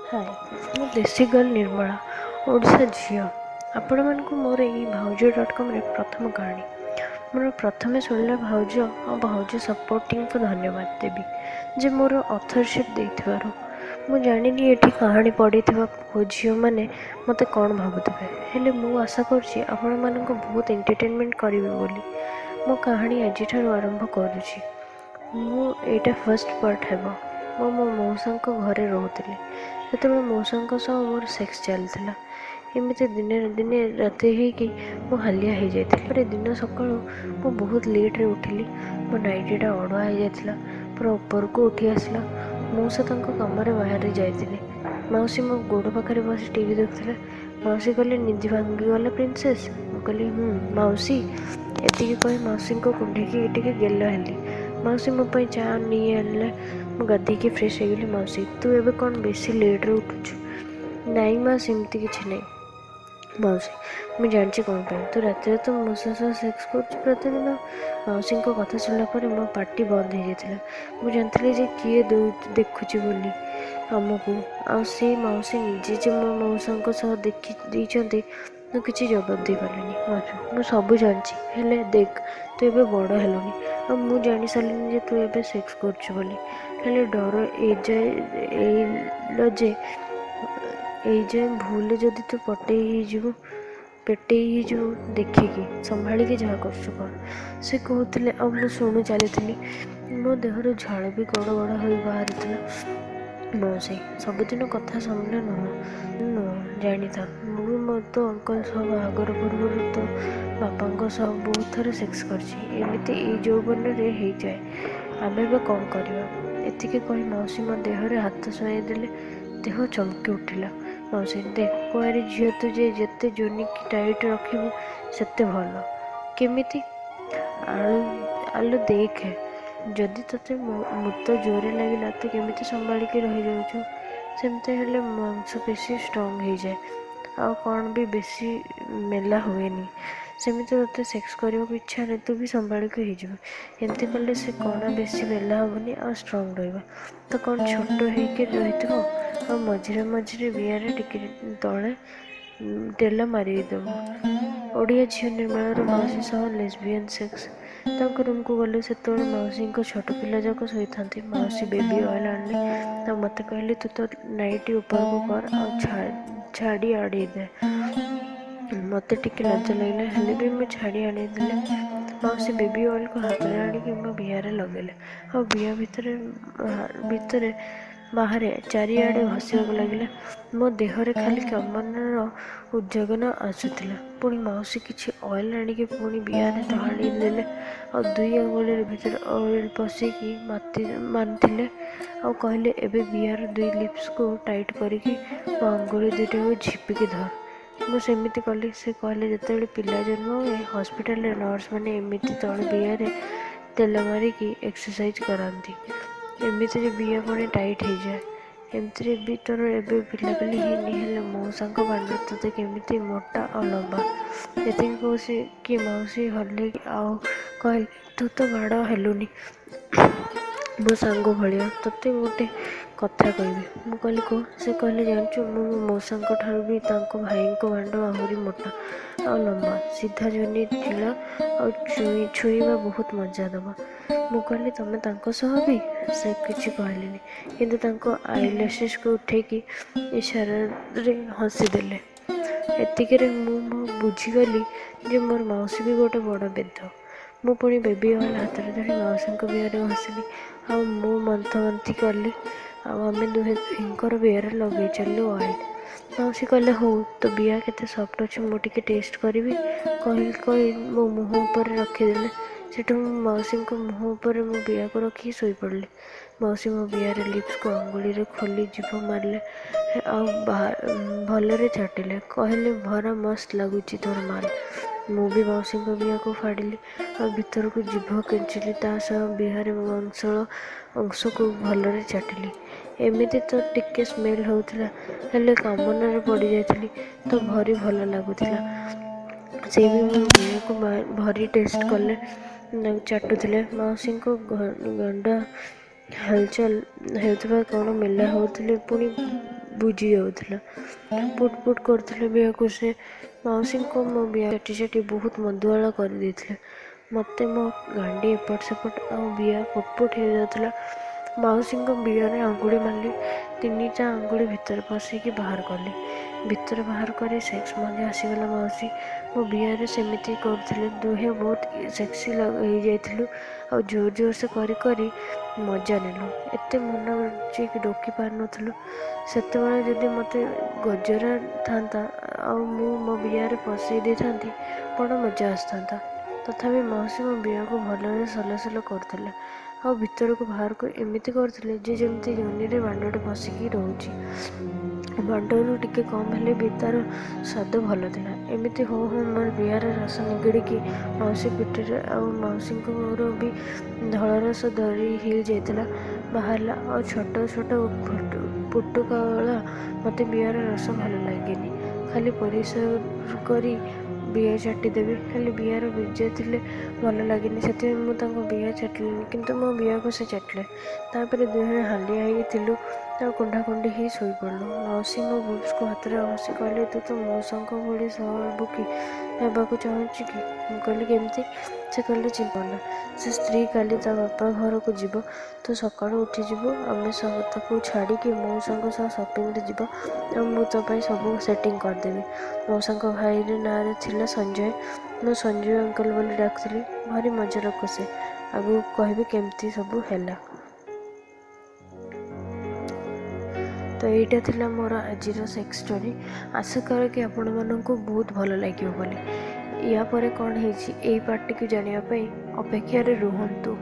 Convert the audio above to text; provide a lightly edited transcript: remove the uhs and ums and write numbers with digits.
ହାଏ, ମୁଁ ଦେଶୀ ଗର୍ଲ ନିର୍ମଳା, ଓଡ଼ିଶା ଝିଅ। ଆପଣମାନଙ୍କୁ ମୋର ଏଇ ଭାଉଜ .କମ୍ରେ ପ୍ରଥମ କାହାଣୀ। ମୋର ପ୍ରଥମେ ଶୁଣିଲା ଭାଉଜ ଆଉ ଭାଉଜ ସପୋର୍ଟିଂକୁ ଧନ୍ୟବାଦ ଦେବି ଯେ ମୋର ଅଥରସିପ୍ ଦେଇଥିବାରୁ। ମୁଁ ଜାଣିନି ଏଠି କାହାଣୀ ପଢ଼ିଥିବା ପୁଅ ଝିଅମାନେ ମୋତେ କ'ଣ ଭାବୁଥିବେ, ହେଲେ ମୁଁ ଆଶା କରୁଛି ଆପଣମାନଙ୍କୁ ବହୁତ ଏଣ୍ଟରଟେନମେଣ୍ଟ କରିବି ବୋଲି। ମୋ କାହାଣୀ ଆଜିଠାରୁ ଆରମ୍ଭ କରୁଛି। ମୁଁ ଏଇଟା ଫାର୍ଷ୍ଟ ପାର୍ଟ ହେବ। ମୁଁ ମୋ ମଉସାଙ୍କ ଘରେ ରହୁଥିଲି। ସେତେବେଳେ ମଉସାଙ୍କ ସହ ମୋର ସେକ୍ସ ଚାଲିଥିଲା। ଏମିତି ଦିନେ ଦିନେ ରାତି ହେଇକି ମୁଁ ହାଲିଆ ହେଇଯାଇଥିଲି। ପରେ ଦିନ ସକାଳୁ ମୁଁ ବହୁତ ଲେଟ୍ରେ ଉଠିଲି। ମୋ ନାଇଟିଟା ଅଡ଼ୁଆ ହେଇଯାଇଥିଲା, ପୁରା ଉପରକୁ ଉଠି ଆସିଲା। ମଉସା ତାଙ୍କ କାମରେ ବାହାରେ ଯାଇଥିଲେ। ମାଉସୀ ମୋ ଗୋଡ଼ ପାଖରେ ବସି ଟିଭି ଦେଖୁଥିଲେ। ମାଉସୀ କହିଲେ, ନିଦି ଭାଙ୍ଗିଗଲା ପ୍ରିନ୍ସେସ୍? ମୁଁ କହିଲି, ହୁଁ ମାଉସୀ। ଏତିକି କହି ମାଉସୀଙ୍କ କୁଣ୍ଢେଇକି ଟିକେ ଗେଲ ହେଲି। ମାଉସୀ ମୋ ପାଇଁ ଚା ନେଇ ଆଣିଲେ। ମୁଁ ଗାଧେଇକି ଫ୍ରେଶ୍ ହେଇଗଲି। ମାଉସୀ, ତୁ ଏବେ କ'ଣ ବେଶୀ ଲେଟ୍ରେ ଉଠୁଛୁ? ନାଇଁ ମା, ସେମିତି କିଛି ନାହିଁ। ମାଉସୀ, ମୁଁ ଜାଣିଛି କ'ଣ ପାଇଁ। ତୁ ରାତିରେ ତ ମଉସା ସହ ସେକ୍ସ କରୁଛୁ ପ୍ରତିଦିନ। ମାଉସୀଙ୍କ କଥା ଶୁଣିଲା ପରେ ମୋ ପାଟି ବନ୍ଦ ହେଇଯାଇଥିଲା। ମୁଁ ଜାଣିଥିଲି ଯେ କିଏ ଦେଖୁଛି ବୋଲି ଆମକୁ, ଆଉ ସେ ମାଉସୀ ନିଜେ ଯେ ମୋ ମଉସାଙ୍କ ସହ ଦେଖି ଦେଇଛନ୍ତି। ମୁଁ କିଛି ଜବାବ ଦେଇପାରିଲିନି। ମାଉସୀ, ମୁଁ ସବୁ ଜାଣିଛି, ହେଲେ ଦେଖ, ତୁ ଏବେ ବଡ଼ ହେଲୁଣି ଆଉ ମୁଁ ଜାଣିସାରିଲିଣି ଯେ ତୁ ଏବେ ସେକ୍ସ କରୁଛୁ ବୋଲି। ହେଲେ ଡର ଏଯାଏ ଏଇଲ ଯେ ଏଇଯାଏଁ ଭୁଲରେ ଯଦି ତୁ ପଟେଇ ହେଇଯିବୁ, ପେଟେଇ ହେଇଯିବୁ, ଦେଖିକି ସମ୍ଭାଳିକି ଯାହା କରୁଛୁ କର। ସେ କହୁଥିଲେ ଆଉ ମୁଁ ଶୁଣୁ ଚାଲିଥିଲି। ମୋ ଦେହରୁ ଝାଳ ବି ଗଡ଼ ଗଡ଼ ହୋଇ ବାହାରୁଥିଲା। ମାଉସୀ, ସବୁଦିନ କଥା ଶୁଣିଲେ ନୁହଁ ନୁହଁ, ଜାଣିଥା, ମୁଁ ବି ମୋ ତୋ ଅଙ୍କଲ ସହ ବାହାଘର ପୂର୍ବରୁ ତୋ ବାପାଙ୍କ ସହ ବହୁତ ଥର ସେକ୍ସ କରିଛି। ଏମିତି ଏଇ ଯୌବନରେ ହେଇଯାଏ, ଆମେ ବା କ'ଣ କରିବା? ଏତିକି କହି ମାଉସୀ ମୋ ଦେହରେ ହାତ ଶୁଆଇ ଦେଲେ। ଦେହ ଚମକି ଉଠିଲା। ମାଉସୀ, ଦେଖ କୁଆଁରୀ ଝିଅ, ତୁ ଯେ ଯେତେ ଯୋନିକି ଟାଇଟ୍ ରଖିବୁ ସେତେ ଭଲ। କେମିତି? ଆଳୁ ଆଲୁ ଦେଖେ, ଯଦି ତୋତେ ମୁତ ଜୋରେ ଲାଗିଲା, ତୁ କେମିତି ସମ୍ଭାଳିକି ରହିଯାଉଛୁ? ସେମିତି ହେଲେ ମାଂସପେଶୀ ଷ୍ଟ୍ରଙ୍ଗ ହେଇଯାଏ ଆଉ କ'ଣ ବି ବେଶୀ ମେଲା ହୁଏନି। ସେମିତି ତୋତେ ସେକ୍ସ କରିବାକୁ ଇଚ୍ଛା ହେଲେ ତୁ ବି ସମ୍ଭାଳିକି ହେଇଯିବୁ। ଏମିତି କଲେ ସେ କଣା ବେଶୀ ମେଲା ହେବନି ଆଉ ଷ୍ଟ୍ରଙ୍ଗ ରହିବ। ତ କ'ଣ ଛୋଟ ହେଇକି ରହିଥିବ। ଆଉ ମଝିରେ ମଝିରେ ବିଆରେ ଟିକେ ତଳେ ତେଲ ମାରିଦେବୁ। ଓଡ଼ିଆ ଝିଅ ନିର୍ମଳାର ମାଉସୀ ସହ ଲେସବିଆନ୍ ସେକ୍ସ। ତାଙ୍କ ରୁମ୍କୁ ଗଲି। ସେତେବେଳେ ମାଉସୀଙ୍କ ଛୋଟ ପିଲା ଯାକ ଶୋଇଥାନ୍ତି। ମାଉସୀ ବେବି ଅଏଲ୍ ଆଣିଲେ ଆଉ ମୋତେ କହିଲେ, ତୁ ତୋ ନାଇଟି ଉପରକୁ କର ଆଉ ଛାଡ଼ି ଆଡ଼େଇ ଦେ। ମୋତେ ଟିକେ ଲଜ୍ଜା ଲାଗିଲା, ହେଲେ ବି ମୁଁ ଛାଡ଼ି ଆଡ଼େଇ ଦେଲି। ମାଉସୀ ବେବି ଅଏଲ୍କୁ ହାତରେ ଆଣିକି ମୋ ବିଆରେ ଲଗେଇଲେ ଆଉ ବିଆ ଭିତରେ ଭିତରେ ବାହାରେ ଚାରିଆଡ଼େ ଘଷିବାକୁ ଲାଗିଲେ। ମୋ ଦେହରେ ଖାଲି କାମନାର ଉଦ୍ବେଗନ ଆସୁଥିଲା। ପୁଣି ମାଉସୀ କିଛି ଅଏଲ୍ ଆଣିକି ପୁଣି ବିଆରେ ଢାଳି ଦେଲେ ଆଉ ଦୁଇ ଆଙ୍ଗୁଳିରେ ଭିତରେ ଅଏଲ୍ ପଶେଇକି ମାରିଥିଲେ ଆଉ କହିଲେ, ଏବେ ବିଆର ଦୁଇ ଲିପ୍ସକୁ ଟାଇଟ୍ କରିକି ମୋ ଆଙ୍ଗୁଳି ଦୁଇଟାକୁ ଝିପିକି ଧର। ମୁଁ ସେମିତି କଲି। ସେ କହିଲେ, ଯେତେବେଳେ ପିଲା ଜନ୍ମ ହୁଏ, ହସ୍ପିଟାଲରେ ନର୍ସମାନେ ଏମିତି ତଳେ ବିଆରେ ତେଲ ମାରିକି ଏକ୍ସରସାଇଜ କରାନ୍ତି। ଏମିତିରେ ବିଆ ପୁଣି ଟାଇଟ୍ ହେଇଯାଏ। ଏମିତିରେ ବି ତୋର ଏବେ ପିଲାପିଲି ହେଇନି, ହେଲେ ମଉସାଙ୍କ ବାଣ୍ଡ ତୋତେ କେମିତି ମୋଟା ଆଉ ଲମ୍ବା। ଏତିକି କହୁଛି କି ମାଉସୀ ହଲିଲେ ଆଉ କହିଲେ, ତୁ ତ ବଡ଼ ହେଲୁନି ମୋ ସାଙ୍ଗ ଭଳିଆ, ତୋତେ ଗୋଟେ କଥା କହିବି। ମୁଁ କହିଲି, କୁହ। ସେ କହିଲେ, ଜାଣିଛୁ, ମୁଁ ମୋ ମଉସାଙ୍କ ଠାରୁ ବି ତାଙ୍କ ଭାଇଙ୍କ ବାଣ୍ଡ ଆହୁରି ମୋଟା ଆଉ ଲମ୍ବା, ସିଧା ଯୋନି ଢିଲା ଆଉ ଛୁଇଁବା ବହୁତ ମଜା ଦେବ। ମୁଁ କହିଲି, ତମେ ତାଙ୍କ ସହ ବି? ସେ କିଛି କହିଲେନି, କିନ୍ତୁ ତାଙ୍କ ଆଇଲାସେସ୍କୁ ଉଠେଇକି ଇଶାରାରେ ହସିଦେଲେ। ଏତିକିରେ ମୁଁ ବୁଝିଗଲି ଯେ ମୋର ମାଉସୀ ବି ଗୋଟେ ବଡ଼ ବେଧ। ମୁଁ ପୁଣି ବେବି ଅଏଲ୍ ହାତରେ ଧରି ମାଉସୀଙ୍କ ବିଆରେ ଘଷିଲି ଆଉ ମୁଁ ମନ୍ଥ ମନ୍ଥି କଲି ଆଉ ଆମେ ଦୁହେଁ ଦୁହିଁଙ୍କର ବିଆରେ ଲଗେଇ ଚାଲିଲୁ ଅଏଲ୍। ମାଉସୀ କହିଲେ, ହଉ, ତୋ ବିଆ କେତେ ସଫ୍ଟ ଅଛି ମୁଁ ଟିକେ ଟେଷ୍ଟ କରିବି। କହି କହି ମୋ ମୁହଁ ଉପରେ ରଖିଦେଲେ। ସେଠୁ ମୁଁ ମାଉସୀଙ୍କ ମୁହଁ ଉପରେ ମୋ ବିଆକୁ ରଖିକି ଶୋଇପଡ଼ିଲି। ମାଉସୀ ମୋ ବିଆରେ ଲିପ୍ସକୁ ଆଙ୍ଗୁଳିରେ ଖୋଲି ଜିଭ ମାରିଲେ ଆଉ ଭଲରେ ଚାଟିଲେ। କହିଲେ, ଭରା ମସ୍ତ ଲାଗୁଛି ତୋର ମାଲ। ମୁଁ ବି ମାଉସୀଙ୍କ ବିଆକୁ ଫାଡ଼ିଲି ଆଉ ଭିତରକୁ ଜିଭ କେଞ୍ଚିଲି। ତା ସହ ବିଆରେ ମାଂସଳ ଅଂଶକୁ ଭଲରେ ଚାଟିଲି। ଏମିତି ତ ଟିକେ ସ୍ମେଲ୍ ହେଉଥିଲା, ହେଲେ କାମନାରେ ପଡ଼ିଯାଇଥିଲି ତ ଭରି ଭଲ ଲାଗୁଥିଲା। ସେ ବି ମୋ ବିଆକୁ ଭରି ଟେଷ୍ଟ କଲେ, ଚାଟୁଥିଲେ। ମାଉସୀଙ୍କ ଗଣ୍ଡ ହଲଚଲ ହେଉଥିବା କ'ଣ ମେଲା ହେଉଥିଲେ ପୁଣି ବୁଜି ଯାଉଥିଲା। ପୁଟ୍ ପୁଟ୍ କରୁଥିଲେ ବିଆକୁ ସେ। ମାଉସୀଙ୍କ ମୋ ବିଆ ଚାଟି ଚାଟି ବହୁତ ମଧୁଆଳ କରିଦେଇଥିଲେ। ମୋତେ ମୋ ଗାଣ୍ଡି ଏପଟ ସେପଟ ଆଉ ବିଆ ପୁଟ୍ ପୁଟ୍ ହେଇଯାଉଥିଲା। ମାଉସୀଙ୍କ ବିଆରେ ଆଙ୍ଗୁଳି ମାରିଲି, 3ଟା ଆଙ୍ଗୁଳି ଭିତରେ ପଶେଇକି ବାହାର କଲି। ଭିତରେ ବାହାର କରି ସେକ୍ସ ମଧ୍ୟ ଆସିଗଲା। ମାଉସୀ ମୋ ବିଆରେ ସେମିତି କରୁଥିଲେ। ଦୁହେଁ ବହୁତ ସେକ୍ସି ହେଇଯାଇଥିଲୁ ଆଉ ଜୋର ଜୋର ସେ କରି କରି ମଜା ନେଲୁ। ଏତେ ମନ କି ରୋକି ପାରୁନଥିଲୁ। ସେତେବେଳେ ଯଦି ମୋତେ ଗଜରା ଥାନ୍ତା ଆଉ ମୁଁ ମୋ ବିଆରେ ପଶେଇ ଦେଇଥାନ୍ତି, ବଡ଼ ମଜା ଆସିଥାନ୍ତା। ତଥାପି ମାଉସୀ ମୋ ବିଆକୁ ଭଲରେ ସଲସଲ କରୁଥିଲେ ଆଉ ଭିତରକୁ ବାହାରକୁ ଏମିତି କରୁଥିଲେ ଯେ ଯେମିତି ଯୋନିରେ ବାଣ୍ଡଟେ ପଶିକି ରହୁଛି। ବାଣ୍ଡରୁ ଟିକେ କମ୍ ହେଲେ ବି ତା'ର ସ୍ୱାଦ ଭଲ ଥିଲା। ଏମିତି ହଉ ହଉ ମୋର ବିଆର ରସ ନିଗିଡ଼ିକି ମାଉସୀ ପିଠିରେ ଆଉ ମାଉସୀଙ୍କର ବି ଧଳା ରସ ଧରି ହେଇଯାଇଥିଲା, ବାହାରିଲା ଆଉ ଛୋଟ ଛୋଟ ପୁଟୁକଳା। ମୋତେ ବିଆର ରସ ଭଲ ଲାଗେନି, ଖାଲି ପରିସ୍ରା କରି ବିଆ ଚାଟିଦେବି। ଖାଲି ବିଆର ବୀଜ ଥିଲେ ଭଲ ଲାଗେନି, ସେଥିପାଇଁ ମୁଁ ତାଙ୍କ ବିଆ ଚାଟିଲିନି, କିନ୍ତୁ ମୋ ବିଆକୁ ସେ ଚାଟିଲେ। ତାପରେ ଦୁହେଁ ହାଲିଆ ହେଇଥିଲୁ ଆଉ କୁଣ୍ଢାକୁଣ୍ଢି ହେଇ ଶୋଇପଡ଼ିଲୁ। ମାଉସୀ ମୋ ବୁବ୍ସକୁ ହାତରେ ଘଷି କହିଲେ, ତୁ ତ ମଉସାଙ୍କ ଭଳି ସହ ହେବୁ କି ହେବାକୁ ଚାହୁଁଛୁ କି? ମୁଁ କହିଲି, କେମିତି? ସେ କହିଲେ, ଚିନ୍ତା, ସେ ସ୍ତ୍ରୀ କାଲି ତା ବାପା ଘରକୁ ଯିବ, ତୁ ସକାଳୁ ଉଠିଯିବୁ, ଆମେ ତାକୁ ଛାଡ଼ିକି ମଉସାଙ୍କ ସହ ସପିଂରେ ଯିବା ଆଉ ମୁଁ ତୋ ପାଇଁ ସବୁ ସେଟିଂ କରିଦେବି। ମଉସାଙ୍କ ଭାଇର ନାଁରେ ଥିଲା ସଞ୍ଜୟ। ମୁଁ ସଞ୍ଜୟ ଅଙ୍କଲ ବୋଲି ଡାକୁଥିଲି। ଭାରି ମଜା ଲୋକ ସେ। ଆଗକୁ କହିବି କେମିତି ସବୁ ହେଲା। ତ ଏଇଟା ଥିଲା ମୋର ଆଜିର ସେକ୍ସ ଷ୍ଟୋରି। ଆଶା କରେ କି ଆପଣମାନଙ୍କୁ ବହୁତ ଭଲ ଲାଗିବ ବୋଲି। ୟା ପରେ କ'ଣ ହେଇଛି, ଏଇ ପାର୍ଟଟିକୁ ଜାଣିବା ପାଇଁ ଅପେକ୍ଷାରେ ରୁହନ୍ତୁ।